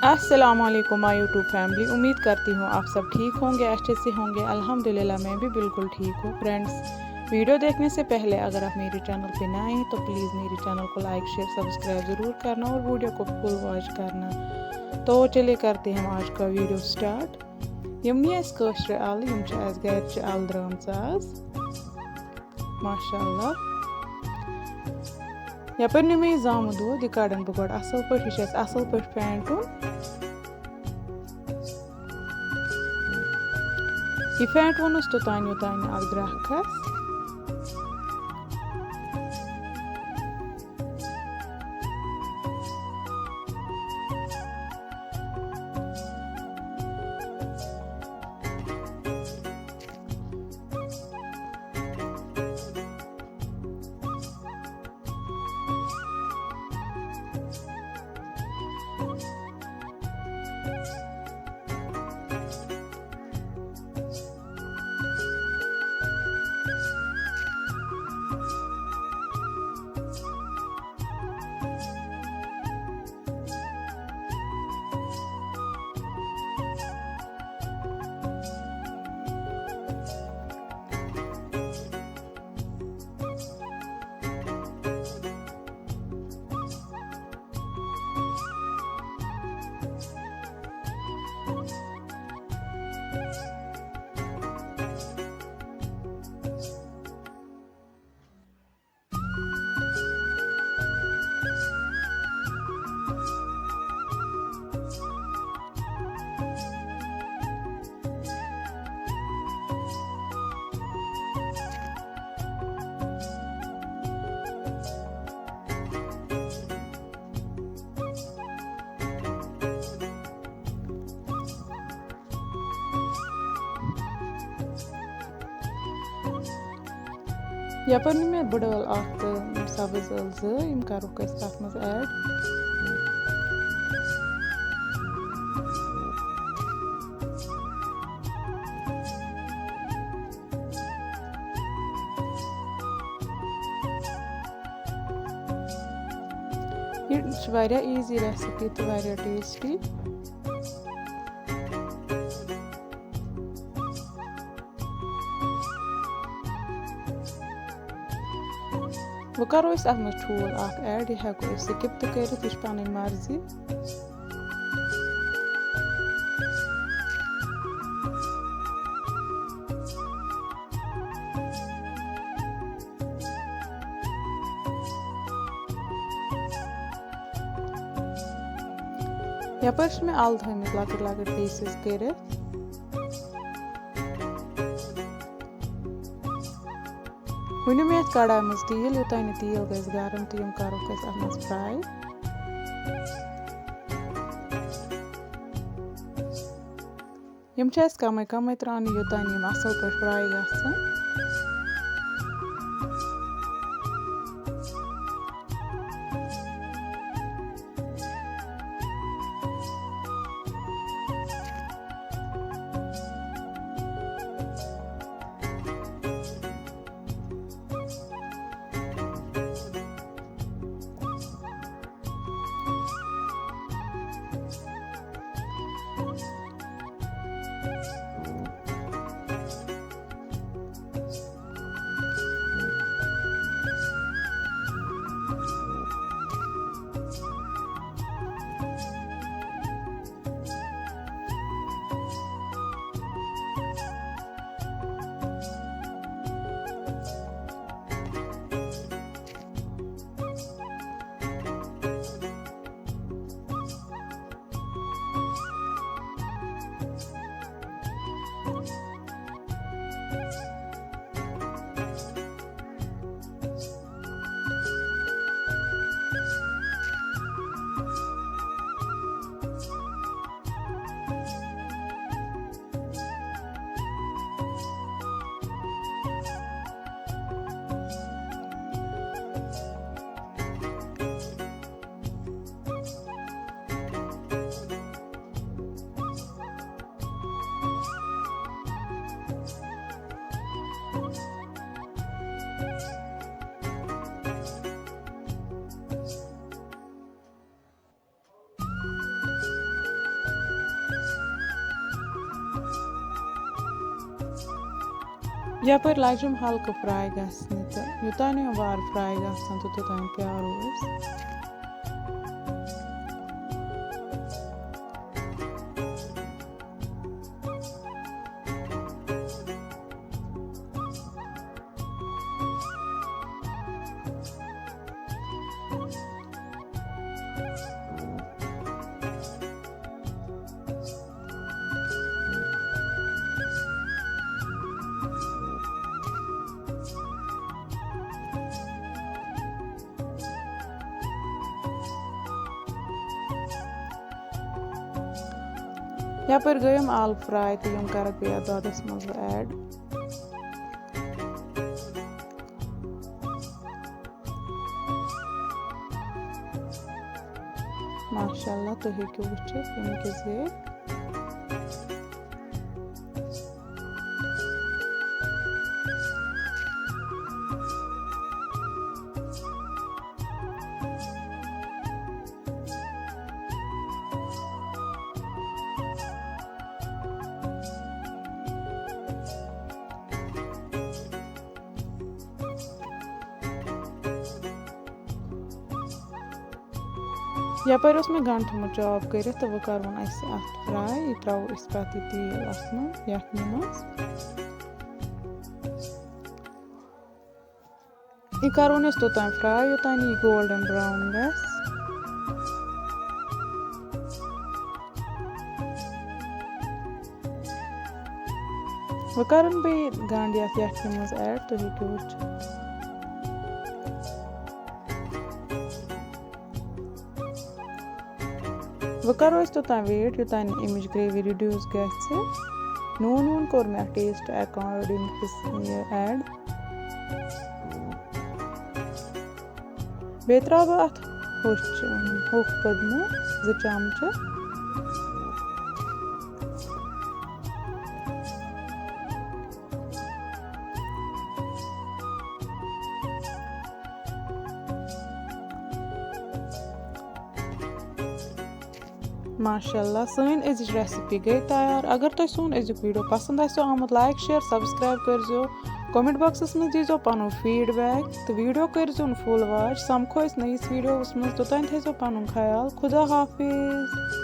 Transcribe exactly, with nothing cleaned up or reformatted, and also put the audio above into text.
السلام علیکم مائی YouTube family, امید کرتی ہوں آپ سب ٹھیک ہوں گے، اچھے سے ہوں گے۔ الحمدللہ، میں بھی بالکل ٹھیک ہوں۔ فرینڈز، ویڈیو دیکھنے سے پہلے اگر آپ میرے چینل پہ نئے ہیں تو پلیز میرے چینل کو لائک، شیئر، سبسکرائب ضرور کرنا اور ویڈیو کو فل واچ کرنا۔ تو چلیے کرتے ہیں ہم آج کا ویڈیو سٹارٹ۔ یِم نی اَسہِ کٲشرِ اَلہٕ، یِم چھِ اَسہِ گَرِ چہِ اَلہٕ درٛامژٕ آز۔ ماشاء اللہ۔ یَپٲرۍ نیوٗ مےٚ یہِ زامُت دۄد، یہِ کَڑَن بہٕ گۄڈٕ اَصٕل پٲٹھۍ۔ یہِ چھُ اَسہِ اَصٕل پٲٹھۍ پھیٚنٛٹُن۔ یہِ پھیٚنٛٹوونَس توٚتام، یوٚتام نہٕ اَتھ گرٛکھ کھَس۔ یَپٲرۍ نی مےٚ بٕڈ ٲل اَکھ تہٕ سَبٕز ٲل زٕ، یِم کَرُکھ أسۍ تَتھ منٛز ایڈ۔ یہِ چھِ واریاہ ایٖزی ریسِپی تہٕ واریاہ ٹیسٹی۔ وۄنۍ کَرو أسۍ اَتھ منٛز ٹھوٗل اَکھ ایڈ، یہِ ہٮ۪کو أسۍ سِکِپ تہِ کٔرِتھ، یہِ چھُ پَنٕنۍ مرضی۔ یَپٲرۍ چھِ مےٚ اَلہٕ تھٲومٕتۍ لۄکٕٹۍ لۄکٕٹۍ پیٖسٕز کٔرِتھ۔ وۄنۍ نیوٗ مےٚ یَتھ کڑایہِ منٛز تیٖل، یوٚتام یہِ تیٖل گژھِ گرم تہٕ یِم کَرُکھ أسۍ اَتھ منٛز فراے۔ یِم چھِ اَسہِ کَمٕے کَمٕے ترٛاونہِ، یوٚتام یِم اَصٕل پٲٹھۍ فراے گژھن۔ یپٲرۍ لجِم ہلکہٕ fry گژھنہِ، تہٕ یوٚتام یِم وارٕ fry گژھن تہٕ توٚتام پیارو أسۍ۔ یپٲرۍ گٔے یِم آلہٕ fry تہٕ یِم کرکھ بیٚیہِ یتھ دۄدس منٛز بہٕ add۔ ماشاء اللہ، تُہۍ ہیٚکِو وٕچھِتھ یِم کِژھ گٔے۔ یپٲرۍ اوس مےٚ گنٛڈٕ تھوٚمُت chop کٔرِتھ، تہٕ وۄنۍ کَرون اَسہِ اَتھ fry۔ یہِ ترٛاوو أسۍ پَتہٕ یہِ تیٖل اَتھ منٛز، یَکھنہِ منٛز۔ یہِ کَرون أسۍ توٚتام fry، یوٚتام یہِ golden brown گژھِ۔ وۄنۍ کَرَن بہٕ یہِ گنٛڈٕ یَتھ یَکھنہِ منٛز add، تُہۍ ہیٚکِو وٕچھِتھ۔ وۄنۍ کَرو أسۍ توٚتام wait، یوٚتام اَمِچ gravy reduce گژھِ۔ نوٗن ووٗن کوٚر مےٚ اَتھ taste according یہِ add۔ بیٚیہِ ترٛاوٕ بہٕ اَتھ ہوٚچھ، ہوٚکھ پٔدنہٕ زٕ چمچہٕ۔ ماشاء اللہ، سٲنۍ أزِچ recipe گٔے تیار۔ اگر تۄہہِ سون أزیُک video پسنٛد آسیو آمُت، like، share، subscribe کٔرۍزیو۔ Comment boxس منٛز دیٖزیو پنُن feedback تہٕ video کٔرۍزیون full watch۔ سمکھو أسۍ نٔیِس videoس منٛز، توٚتام تھٲیزیو پنُن خیال۔ خدا حافظ۔